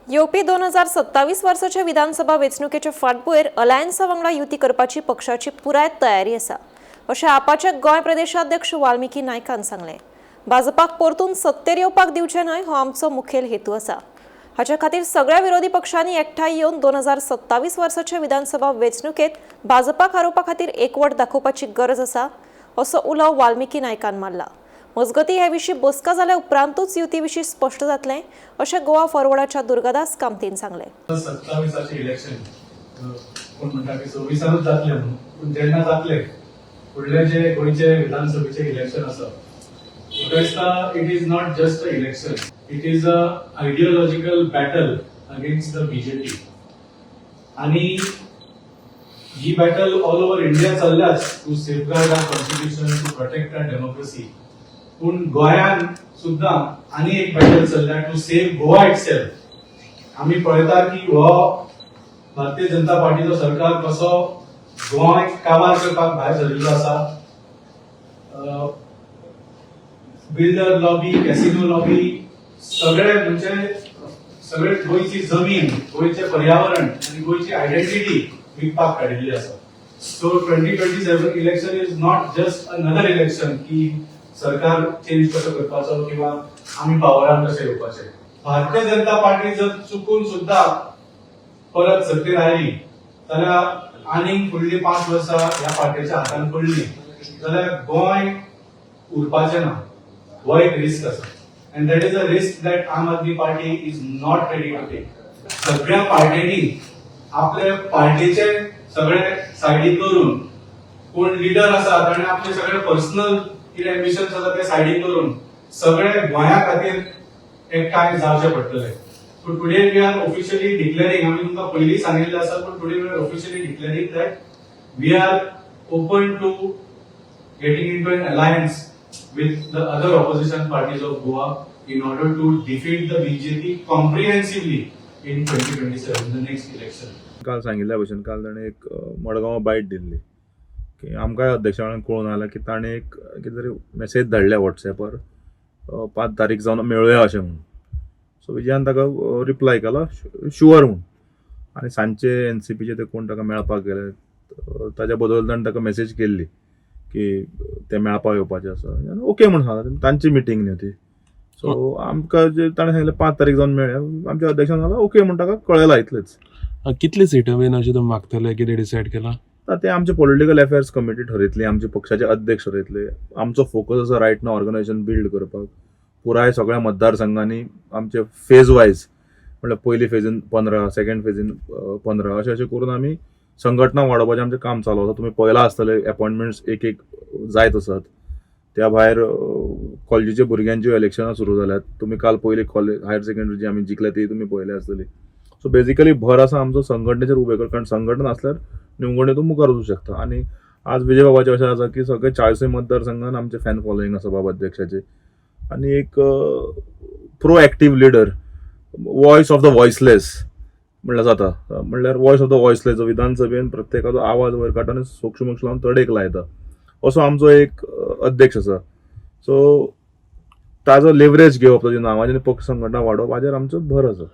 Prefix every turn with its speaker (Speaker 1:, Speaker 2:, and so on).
Speaker 1: येवपी 2027 वर्साच्या विधानसभा वेंचणुकेचे फाटभुंयेर अलायन्सा वांगडा युती करपाची पक्षाची पुराय तयारी आसा, अशें आपाचे गोंय प्रदेशाध्यक्ष वाल्मिकी नायकान सांगलें. भाजपाक परतून सत्तेर येवपाक दिवचें न्हय हो आमचो मुखेल हेतू आसा. हाचे खातीर सगळ्या विरोधी पक्षांनी एकठांय येवन 2027 वर्साच्या विधानसभा वेंचणुकेत भाजपाक हारोवपा खातीर एकवट दाखोवपाची गरज आसा, असो उलो वाल्मिकी नायकान मारला. मजगतीं, हे विशीं बसका जाल्या उपरांतूच युती विशीं स्पश्ट जातलें, अशें गोवा फॉरवर्डाच्या दुर्गादास कामतीन सांगलें.
Speaker 2: 27आचें इलेक्शन, कोण म्हणटा की 26आनूच जातलें म्हणून, पूण जेन्ना जातलें, फुडले जे गोंयचे विधानसभेचे इलेक्शन आसा, म्हाका दिसता it is not just a election, it is a ideological battle against the BJP. आणि ही बॅटल ऑल ओव्हर इंडिया चल्ल्याच to safeguard our constitution, to protect our democracy. पूण गोंयान सुद्दां आनी एक बॅटल चल्ल्या टू सेव्ह गोवा इटसेल्फ. आमी पळयता की हो भारतीय जनता पार्टीचो सरकार कसो गोंय काबार करपाक भायर सरिल्लो आसा. बिल्डर लॉबी, कॅसिनो लॉबी, सगळे म्हणजे सगळे गोंयची जमीन, गोंयचें पर्यावरण आनी गोंयची आयडेंटिटी विकपाक काडिल्ली आसा. So 2027 election is not just another election की सरकार चेंज कसो करपाचो किंवा आमी पावरान कशें येवपाचें. भारतीय जनता पार्टी जर चुकून सुद्दां परत सत्तेर आयली जाल्यार, आनीक फुडली 5 वर्सां ह्या पार्टीच्या हातान पडली जाल्यार गोंय उरपाचें ना. हो एक रिस्क आसा and that is a risk that Aam Aadmi Party is not ready to take. सगळ्या पार्ट्यांनी आपले पार्टीचे सगळे सायडीक करून, कोण लिडर आसा ताणें आपले सगळे पर्सनल कितें एम्बिशन आसा ते सायडीक करून सगळे गोंया खातीर एकठांय जावचे पडटले. So today we are officially declaring, आमी तुमकां पयलीं सांगिल्लें आसा, पण today we are officially declaring that we are open to getting into an alliance with the other opposition parties of Goa in order to defeat the BJP comprehensively in 2027, the next election.
Speaker 3: काल सांगिल्ल्या भशेन काल ताणें एक मडगांव बायट दिल्ली की आमकांय अध्यक्षा कडेन कळून आयलां की ताणें एक कितें तरी मेसेज धाडल्या वॉट्सॅपार, 5 तारीख जावन मेळुया अशें म्हणून. सो विजयान ताका रिप्लाय केलो शुअर म्हूण आनी सांजचे एनसीपीचे ते कोण ताका मेळपाक गेले, ताच्या बद्दल ताणें ताका मेसेज केल्ली की ते मेळपाक येवपाचे आसा, ओके म्हूण सांगला. तांची मिटींग न्हू ती. सो आमकां जे ताणें सांगलें 5 तारीख जावन मेळया, आमच्या अध्यक्षान सांगलां ओके म्हूण ताका कळयलां, इतलेंच.
Speaker 4: कितले सिटां बीन अशें तुमी मागतले, कितें डिसायड केलां?
Speaker 3: आतां ते आमचे पॉलिटिकल अफेर्स कमिटी ठरयतली, आमचे पक्षाचे अध्यक्ष ठरयतले. आमचो फोकस आसा रायट नाव ऑर्गनायझेशन बिल्ड करपाक. पुराय सगळ्या मतदारसंघांनी आमचे फेज वायज, म्हणल्यार पयली फेजीन 15, सेकंड फेजीन 15, अशें अशें करून आमी संघटना वाडोवपाचें आमचें काम चालू आसा. तुमी पळयलां आसतलें, एपॉयंटमेंट्स एक एक जायत आसात. त्या भायर कॉलेजीच्या भुरग्यांच्यो इलेक्शनां सुरू जाल्यात. तुमी काल पयली कॉलेज हायर सेकंडरी जी आमी जिखल्या ती तुमी पळयल्या आसतली. सो बेजिकली भर आसा आमचो संघटनेचेर उबें कर, कारण संघटना आसल्यार निवडणुकेंत तूं मुखार वचूं शकता. आनी आज विजय बाबाचें अशें आसा की सगळे 40 मतदारसंघान आमचे फॅन फॉलोईंग आसा बाबा अध्यक्षाचे आनी एक proactive leader, voice of the voiceless म्हणल्यार जाता. म्हणल्यार वॉयस ऑफ the voiceless, विधानसभेन प्रत्येकाचो आवाज वयर काडटा आनी सोक्ष लावन तडेक लायता, असो आमचो एक अध्यक्ष आसा. सो ताजो लेवरेज घेवप, ताच्या नांवाचें पक्ष संघटना वाडोवप हाजेर आमचो भर आसा.